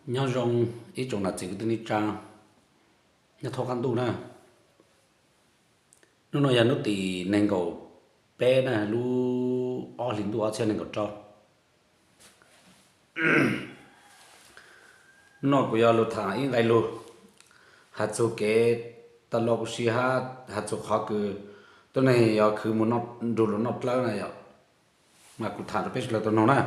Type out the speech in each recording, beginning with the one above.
Nyob zoo ib tsoom nam txiv kwv tij neej tsa nyob thoob qab ntuj na. Hnub no yog hnub tim nees nkaum peb na, lub ob hlis ntuj ob txhiab nees nkaum rau. Hnub no kuv yuav lug tham ib nqe lug has txug kev tas los kuv siv hab has txug qhov kws tuab neeg yuav khwv mus nrug luas noj dlawb na yom. Mas kuv tham rau peb sawv dlawg tau noog na.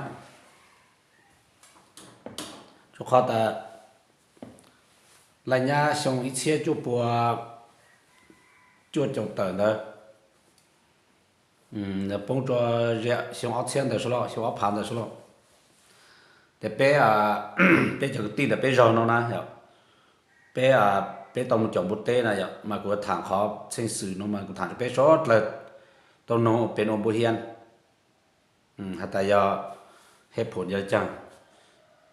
Rua qhov tas laj nyab xyoo ib txhiab cuaj pua cuaj caum tawm ntawd, poob rua xyoo ob txhiab ntawd sab laj, xyoo ob phav ntawd sab laj. Ces peb, peb cov kwv tij ntawm peb zog no na yom, peb, peb tau mus caum npua teb na yom, mas kuv tham qhov txheej xwm no mas kuv tham rau peb sawv dlawg tau noog pem ua npua hiab. Has tas yog hej phum yog caag,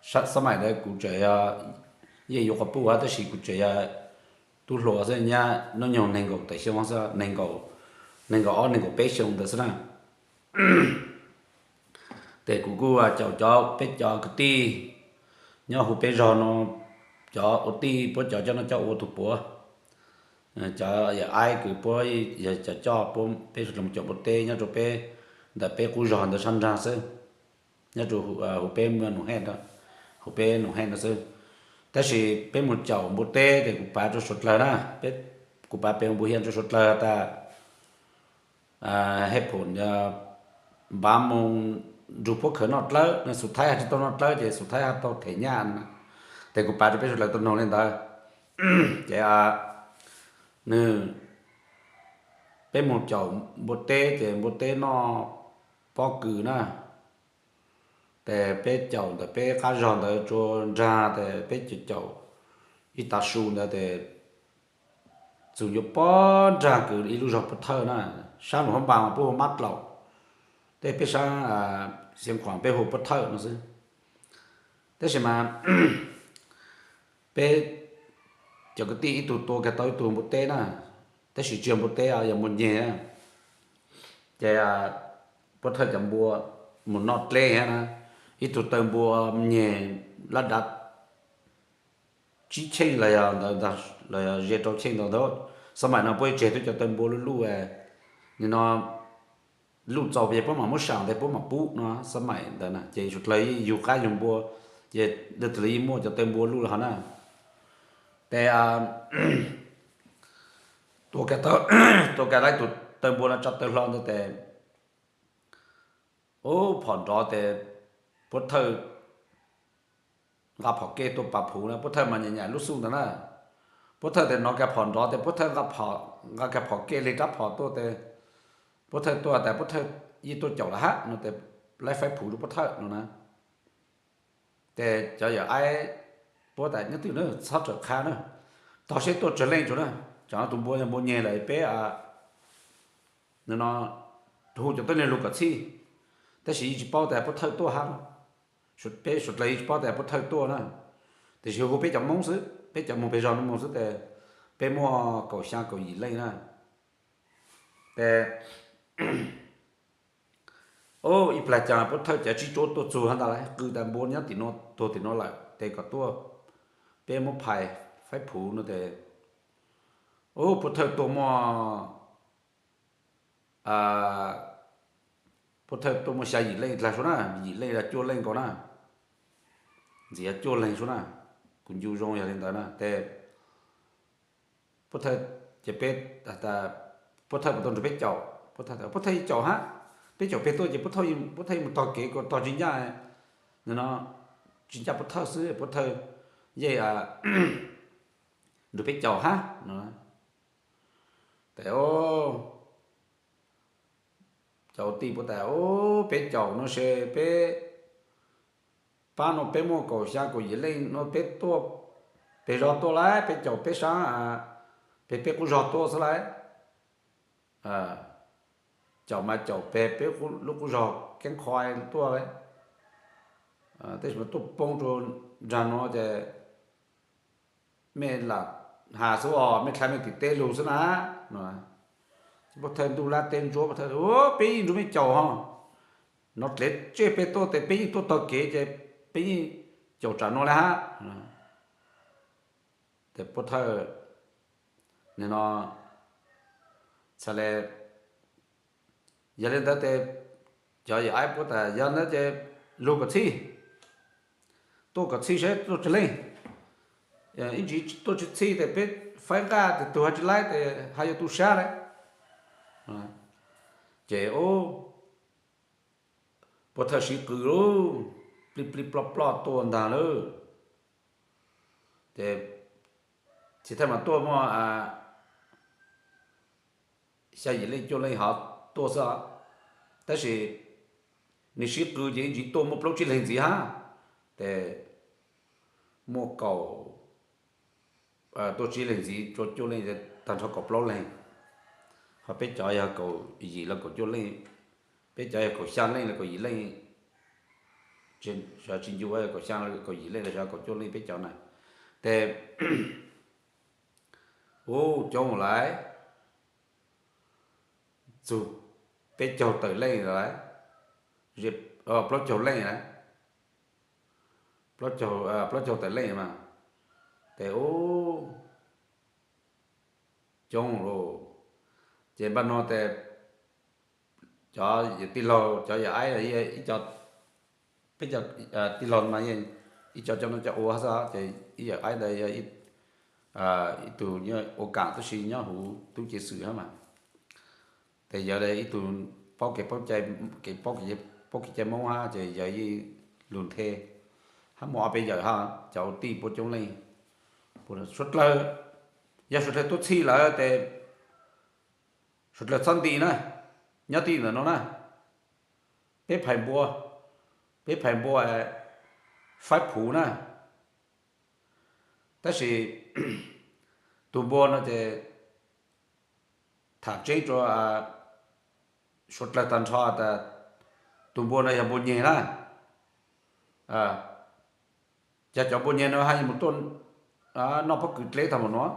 xab maim ntawd kuv tseem yog yeej yuav quas puj hab, tab sis kuv tseem yog tub hluas xwb, nyab nub nyoog nees nkaum tawm xyoo xwb, nees nkaum ob nees nkaum peb xyoo ntawd xwb na. Ces kuv kuj caum cov, peb cov kwv tij nyob huv peb zog no, cov ua tij puab cov coj noj coj ua tug puav, cov yawm aib kws puab yog cov coj puab peb sawv dlawg mus caum npua teb nyob rua peb ntawm peb qub zog ntawd sab nraag xwb, nyob rua huv peb Nus Hej, huv peb Nus Hej no xwb. Tab sis peb mus caum npua teb ces kuv pav rua suav dlawg na, kuv pav pem npua hiab rua suav dlawg has tas hej phum npav moo nrug puab khwv noj dlawb, nws xub thaib has tsis tau noj dlawb ces xub thaib has tau them nyaj no. Ces kuv pav rua peb sawv dlawg tau noog le ntawd. Ces nws, peb mus caum npua teb ces npua teb noj pob kws na. Ces peb caum ntawm peb qab zog ntawd rua nraag ces peb caum caum ib tav su ntawd ces txug yuav pob nraag kws ib lub zog Puab Thawj na, sab Nus Hab Npas mas puab hu Mab Dlaum, tej peb sab Xeev Khuam peb hu Puab Thawj no xwb. Tab sis mas peb cov kwv tij ib tug tua kiag tau ib tug npua teb na, tab sis tsis yog npua teb, yog npua nyeg. Ces Puab Thawj cov npua mus noj dleb thiab na, ib tug taw npua nyeg lab dav tsib cheej los yog ntawd, los yog ze rau cheej ntawd ntag. Xab maim no puab tseg tuab cov taw npua luj luj, nim no luj txaus ces puab mam muab sam tes puab mam pub no, xab maim ntawd na ces suav dlawg yeej yug qab yug npua, ces leej twg los yeej muaj cov taw npua luj los hov na. Ces tua kiag, tua kiag tau ib tug taw npua no tsa taw hlo ntawd ces ub phom nrov ces Puab Thawj nqa phom kej tuaj pas phuv na, Puab Thawj mas nyam nyam lub xuj ntawd na. Puab Thawj tes nov kiag phom nrov tes Puab Thawj nqa kiag phom kej le rab phom tuaj tes Puab Thawj tuaj tas Puab Thawj yeej tuaj caum lawm hab no tes laib faib phuv rua Puab Thawj no na. Ces cov yawm aib puab tas nyob twj na txhob rawm qha na, tog seb tuaj tsawg leej tsuas na, tsam no tus npua yog npua nyeg lawm peb no hu cov tuab neeg lug kom txhij, tab sis yeej tsis paub tas Puab Thawj tuaj hab. Peb suav dlawg yeej tsis paub tas Puab Thawj tuaj na, tiam sis hu peb cov Moob xwb, peb cov moog peg zog no moog xwb tes peb muaj kaum xyaa kaum yim leej na. Ces ub ib plag caag Puab Thawj cav tsib tsuab tuaj txug hab ntag lauj, qw tas npua nyob tim no tuag tim no lawm tes kom tuaj, peb muab phais faib phuv no tes ub Puab Thawj tuaj muaj Puab Thawj tuaj muaj xya yim leej dlaag suav na, yim leej los cuaj leej nkaus na, ntxiv cuaj leeg suav na, kuv ncu zoo yog li ntawd na tes Puab Thawj, ces peb, Puab Thawj puas tau nrug peb caum, Puab Thawj yeej caum hab, peb caum peg tuaj ces Puab Thawj yeej mus tog kev kuas tog tsis ncaj, no tsis ncaj Puab Thawj xwb Puab Thawj yeej nrug peb caum hab no. Tes cov tij puab tas ub peb caum no se peb pab no peb muaj kaum xya kaum yim leej no peb tuaj peg zog tuaj lauj, peb caum peb sab peg peb qub zog tuaj xwb lauj. Caum mas caum peg peb lub qub zog Keeb Khoi tuaj lauj, tab sis mas tuaj poob rua nraag no ces mej lam has xwb os, mej dlha mej tim teb lug xwb na no. Puab Thawj ntuj lab teb ntsuab, Puab Thawj, peb yeej nrug mej caum ho, no dlev tsej peg tuaj tes peb yeej tuaj tog kev ces peb yeej caum tsam nuav le hab. Tes puab thawj no txhad le, yog le ntawd tes cov yawm aib puab tas yog ntawd ces lug kom txhij, tuaj kom txhij saib tuaj tsawg leej. Ib ntsis tuaj tsis txhij tes peb faib nqaj tes tug hab tsis laib tes hab yuav tu sab le. Ces puab thawj sib qw lug, plig plig ploj ploj tuaj ntag lawm. Ces txhij thawj mas tuaj muaj xya yim leej cuaj leej hov tuaj xwb, tab sis nws sib qw ces ib ntsis tuaj muaj plaub tsib leeg ntxiv hab. Tes muaj kaum, tuaj tsib leeg ntxiv, cuaj leej, tag nrho kaum plaub leeg. Ho peb cov yog kaum yim los kaum cuaj leej, peb cov yog kaum xya leej los kaum yim leej, tsis ncu kaum xya kaum yim leej los kaum cuaj leej peb cov na. Tes ub coob lawm, txug peb caug tawm leej lawm, plaub caug leej na, plaub caug tawm leej mas. Tes ub coob lawm. Ces npaj no tes cov yawm tij laug, cov yawm aib, ib co, peb cov tij laug mas ib co coj noj coj ua xwb, ces ib yawm aib ntawd yog ib tug ua kam tub si nyob huv tub ceev xwm hab mas. Tes yog ib tug paub kev, paub kev cai Moob hab ces yog ib lug nthe hab muaj ob peb yawm hab cov ua tij puab coob leej. Suav dlawg, yog suav dlawg tuaj txhij lawm tes suav dlawg txhob nti na, nyob tij ntawm no na, peb phais npua, peb phais npua faib phuv na. Tab sis tug npua no ces tham tseeb rua suav dlawg tag nrho tas tug npua no yog npua nyeg na. Yog cov npua nyeg no hab yuav mus tuaj noj pob kws dleb tag npaum nuav.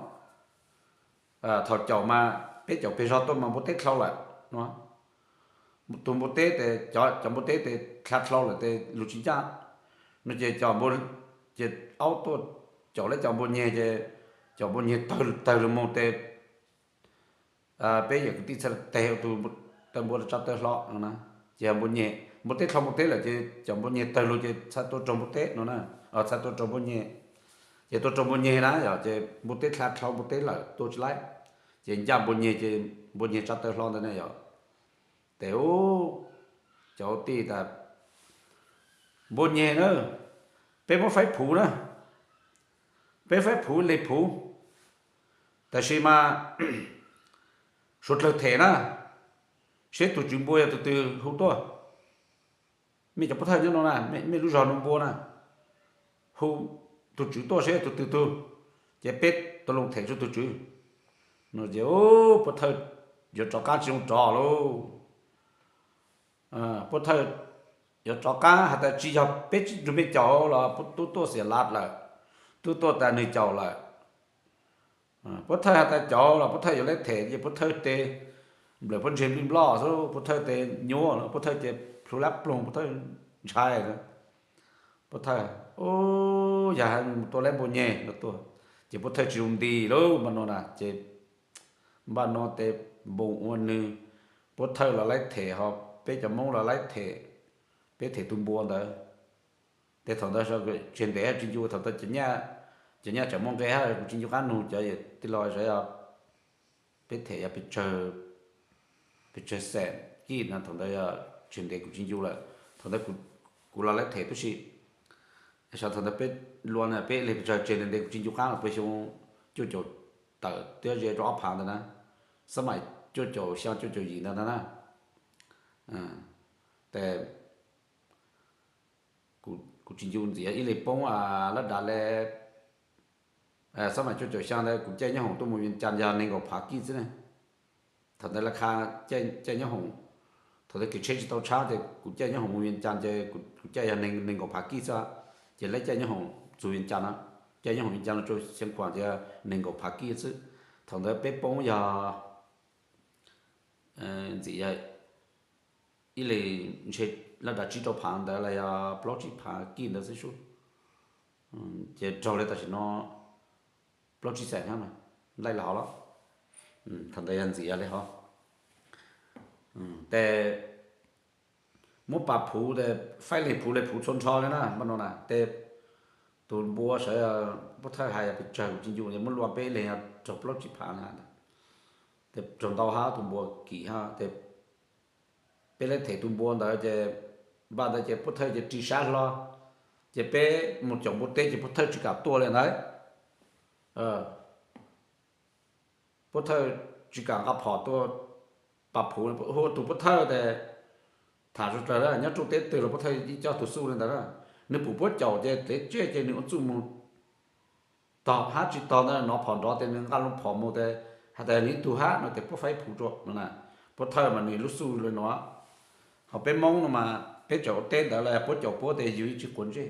Thaum caum mas peb caum peg zog tuaj mas npua teb dlhau lawm no. Tug npua teb tes, cov npua teb tes dlha dlhau lawm tes lug tsis ncaj no ces cov npua, ces aub tuaj caum le cov npua nyeg ces cov npua nyeg tawg lug moog tes peb yawm kwv tij txhad teg ua tug taw npua tsa taw hlo no na. Ces npua nyeg, npua teb dlhau npua teb lawm ces cov npua nyeg tawg lug ces txhad tuaj raug npua teb no na, txhad tuaj raug npua nyeg. Ces tuaj raug npua nyeg na yog ces npua teb dlha dlhau npua teb lawm tuaj tsis laib, ces ncaj npua nyeg ces npua nyeg tsa taw hlo ntawd na yog. Tes ub, cov tij tas npua nyeg na, peb muab faib phuv na, peb faib phuv le phuv, tab sis mas suav dlawg them na, seb tug tswv npua yog tug twg hu tuaj. Mej cov pov thawj nyob no na, mej lub zog no npua na, hu tug tswv tuaj seb tug twg tug, ces peb tau loo them tug tswv no. Ces pov thawj yuav rov qaab tsis zoo rov lauj. Pov thawj yuav rov qaab has tas tsis yog peb tsis nrug mej caum los tub tuaj xiam lav lawm, tub tuaj tas nwg caum lawm. Pov thawj has tas caum los pov thawj yuav lab them ces pov thawj tes nplawm pob ntseg nplij nploj xwb, pov thawj tes nyuaj los pov thawj ces plhu lab ploog pov thawj ntshai. Pov thawj, yog has mus tua lab npua nyeg no tuaj, ces pov thawj tsis zoo nti lauj npaj no na. Ces npaj no tes npoo ua nwg, pov thawj los lab them ho peb cov Moob los lab them, peb them tug npua ntawd. Tes thaum ntawd tseg ntev tsis ncu, thaum ntawd cov nyaj tseem muaj nqe hab kuv tsis ncu qab nug cov tij laug sawv yog peb them yog pes tsawg xees kij no, thaum ntawd yog tseg ntev kuv tsis ncu lawm. Thaum ntawd kuv los lab them tub si, xyov thaum ntawd peb lua na peb lig pes tsawg, tseg ntev ntev kuv tsis ncu qab, peb xyoo cuaj caum tawm thiab ze rau ob phav ntawd na, xab maim cuaj caum xyaa cuaj caum yim ntawd na. Tes kuv tsis ncu ntxiv ib leeg poob lab dav le. Xab maim cuaj caum xyaa ntawd kuv caij nyob hoom tuaj mus Vias Cas yog nees nkaum phav kij xwb ne. Thaum ntawd lawv qha caij nyob hoom, thaum ntawd kev tsheb tsis tau tshab ces kuv caij nyob hoom mus Vias Cas ces kuv caij yog nees nkaum phav kij xwb. Ces lawv caij nyob hoom txug Vias Cas no, caij nyob hoom Vias Cas no rau Xeev Khuam ces nees nkaum phav kij xwb. Thaum ntawd peb poob yog ntxim yog ib leeg ntshe laj dav tsib rau phav ntawd los yog plaub tsib phav kij ntawd xwb sub. Ces raug li tam sim no plaub tsib xees hnab no, nplaim li hov los, thaum ntawd yog ntxim yog li hov. Ces muab pas phuv tes faib leeg phuv leeg phuv txhua nrho li na, npaj no na. Ces tus npua sawv, pov thawj hais yog pes tsawg kuv tsis ncu, muab lua peb leeg yog raug plaub tsib phav na. Ces raug ntau hab, tus npua kim hab, ces peb lawv them tus npua ntawd ces npaj ntawd ces pov thawj ces ris sab hlo, ces peb mus caum npua teb ces pov thawj tsis kam tuaj li ntawd. Pov thawj tsis kam nqa phom tuaj pas phuv, hu tus pov thawj tes tham tsuas dlawg na, nyob rau teb twg los pov thawj ib co tus xuj li ntawd na. Nws pum puab caum ces dlev tseg ces nws ua txuj mus tog hab tsis tog ntawd, nov phom nrov tes nws nqa lub phom mus tes has tas nws ib tug hab no tes puab faib phuv rua no na. Pov thawj mas nws lub xuj li no. Ho peb Moob no mas peb tseem ua teb ntawd los puab caum puab tes yug yeej tsis quav ntsej.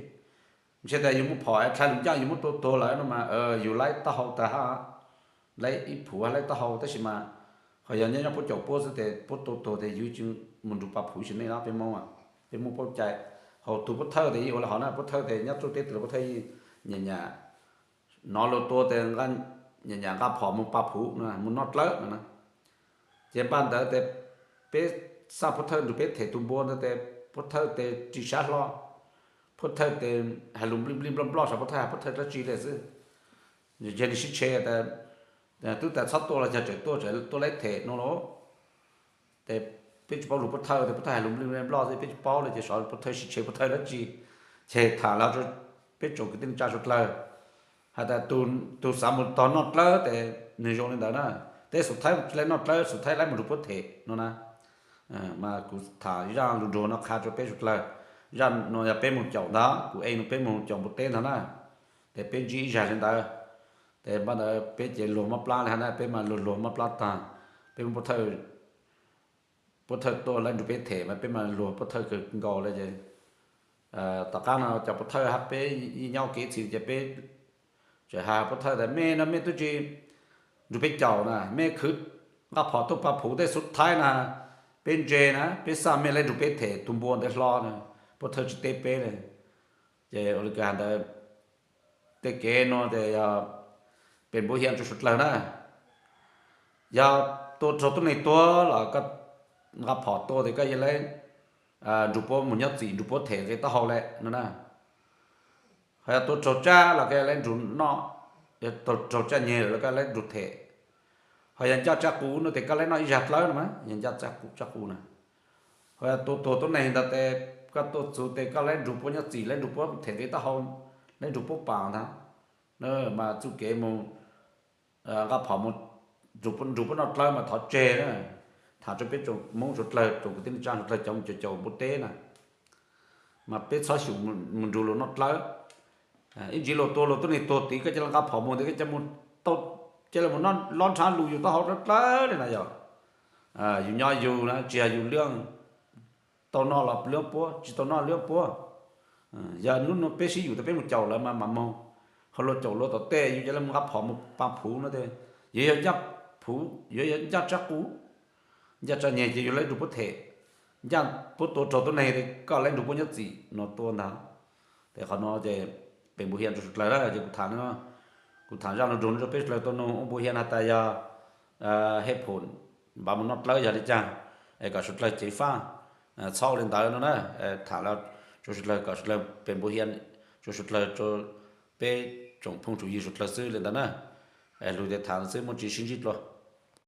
Ntshe tas yug mus phom es dlha lug ncaaj yug muab tua tuag lawm no mas yug laib taub hau tag hab, laib ib phuv laib taub hau, tab sis mas ho yog nyob nyob puab caum puab xwb tes puab tua tuag tes yug tsis mus nrug pas phuv ib sim neej no peb Moob. Peb Moob paub cai, ho tus pov thawj tes yeej ua li hov na, pov thawj tes nyob rau teb twg los pov thawj yeej nyam nyam nov lug tua tes nyam nyam nqa phom mus pas phuv no, mus noj dlawb no na. Ces npaj ntawd tes peb xaj pov thawj nrug peb them tus npua ntawd tes pov thawj tes ris sab hlo, pov thawj tes hais lus nplij nplij nploj nploj saib pov thawj hais pov thawj dlaab tsi li xwb. Ces nws sib tshe tas tub tas txhob tuaj los yog tseem tuaj tseem tuaj laib them no los. Ces peb tsis paub lug pov thawj tes pov thawj hais lus nplij nploj xwb peb tsis paub li, ces xyov pov thawj sib tshe pov thawj dlaab tsi. Ces tham los rau peb tsoom kwv tij neej tsa suav dlawg has tas tus xav mus tog noj dlawb tes nws zoo li ntawd na. Teb xum thaib tsis laib noj dlawb, xum thaib laib mus nrug puab them no na. Mas kuv tham zaj lug nruag no qha rau peb suav dlawg. Zaj no yog peb mus caum ntag, kuv eeg no peb mus caum npua teb ntag na. Ces peb ntsib ib zag li ntawd. Ces npaj ntawd peb ces luag mob plab li hab na, peb mas luag luag mob plab tag, peb muab pov thawj tuaj laib nrug peb them mas peb mas luag pov thawj kawg nkaus li ces tom qab no cov pov thawj hab peb yeej nyob kev txhis ces peb txawm has pov thawj tas mej no mej tub tsi nrug peb caum na, mej khwv nqa phom tuaj pas phuv tej xub thaib na, peb ntse na, peb xaj mej laib nrug peb them tus npua ntawd hlo na, pov thawj tsis teb peb li. Ces ua li kawg has ntawd tej kev nuav tes yog pem npuv hiam rua suav dlawg na. Yog tua raug tuab neeg tuag los koj nqa phom tua tes koj yog laib nrug puab mus nyob txim nrug puab them nqe taub hau le no na. Ho yog tua raug tsab los koj yog laib nrug noj, yog raug tsaj nyeg los koj laib nrug them. Ho yog ncaj tsab qus no tes koj laib noj ib zag dlawb no mas yog ncaj tsab qus na. Ho yog tua tuag tuab neeg ntawd tes koj tuaj txug tes koj laib nrug puab nyob txim, laib nrug puab them nqe taub hau, laib nrug puab pam ntag. Mas txuj kev mus nqa phom mus nrug puab noj dlawb mas thov tseg na. Tham rua peb tsoom Moob suav dlawg, tsoom kwv tij neej tsa suav dlawg cov mus caum caum npua teb na, mas peb txhob xyum mus nrug luag noj dlawb. Ib ntsis luag tua luag tuab neeg tuag tid koj ca le nqa phom mus tes koj ca mus tau, ca le mus noj lob nrhav lug yug taub hau dlawb dlawb li na yog. Yug nyob yug na tsis yog yug liab, tau noj los liab puab, tsis tau noj liab puab. Yog hnub nuav peb sib yum tas peb mus caum lawv mas mam moog, ho luag caum luag tom tej yug ca le mus nqa phom mus pas phuv no tes yog yog ncaj phuv, yog yog ncaj tsab qus, ncaj tsab nyeg ces yug laib nrug puab them, ncaj puab tua raug tuab neeg tes koj laib nrug puab nyob txim no tua ntag. Tes qhov no ces pem npuv hiam rua suav dlawg na ces kuv tham, kuv tham zaj no nrug no rua peb suav dlawg tau noog, ua npuv hiam has tas yog hej phum npav mus noj dlawb yog li cas, es kom suav dlawg ceev faj, txhob ua li ntawd no na. Tham los rua suav dlawg kom suav dlawg pem npuv hiam rua suav dlawg, peb tsoom phooj tsoom ywg suav dlawg xwb li ntawd na. Lug tes tham xwb muaj tsi sib ntsib dlua.